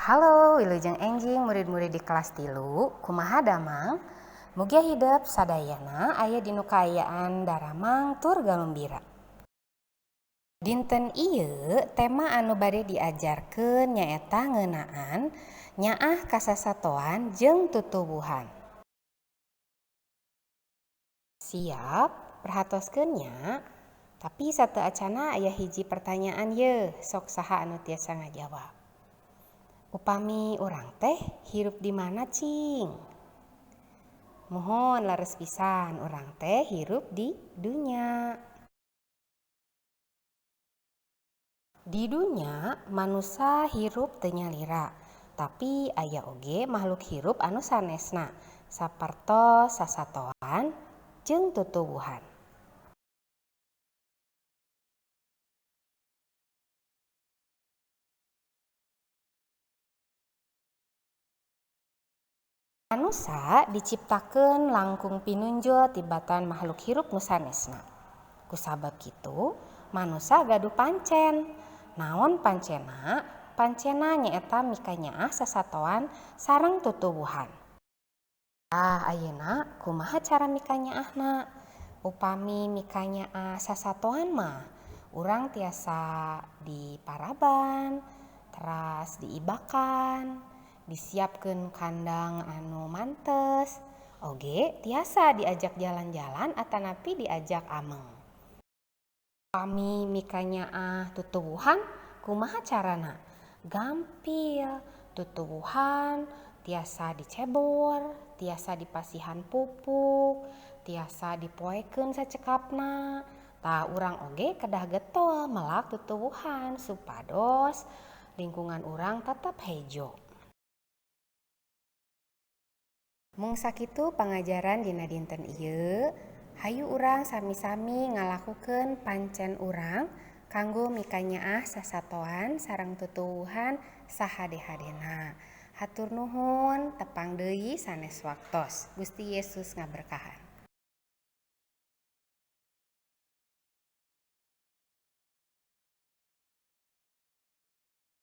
Halo, wilujeng enjing murid-murid di kelas 3, kumaha damang? Mugia hidep sadayana aya dinu kaayaan daramang tur galumbira. Dinten ieu tema anu bade diajarkeun nyaeta ngeunaan nyaah kasasatoan jeung tutuwuhan. Siap, perhatoskeun nya. Tapi sateuacana aya hiji pertanyaan yeuh, sok saha anu tiasa ngajawab. Upami urang teh hirup di mana cing? Muhun leres pisan urang teh hirup di dunya. Di dunya manusa hirup teu nyalira, tapi aya oge makhluk hirup anu sanesna, sapertos sasatoan jeung tutuwuhan. Manusa diciptakeun langkung pinunjul tibatan makhluk hirup nu sanesna. Kusabab kitu, manusa gaduh pancen. Naon pancena? Pancena nyaeta mikanyaah sasatoan sareng tutuwuhan. Tah ayeuna kumaha cara mikanyaahna? Upami mikanyaah sasatoan mah urang tiasa diparaban, teras diibakan, disiapkeun kandang anu mantes, oge tiasa diajak jalan-jalan atanapi diajak ameng. Upami mikanyaah tutuwuhan kumaha carana? Gampil, tutuwuhan tiasa dicebor, tiasa dipasihan pupuk, tiasa dipoekeun sacekapna. Tah urang oge kedah getol melak tutuwuhan supados lingkungan urang tetep hejo. Mung sakitu pangajaran dina dinten ieu, hayu urang sami-sami ngalakukeun pancen urang kanggo mikanyaah sasatoan sareng tutuwuhan sahade-hadena. Hatur nuhun, tepang deui sanes waktos. Gusti Yesus ngaberkahan.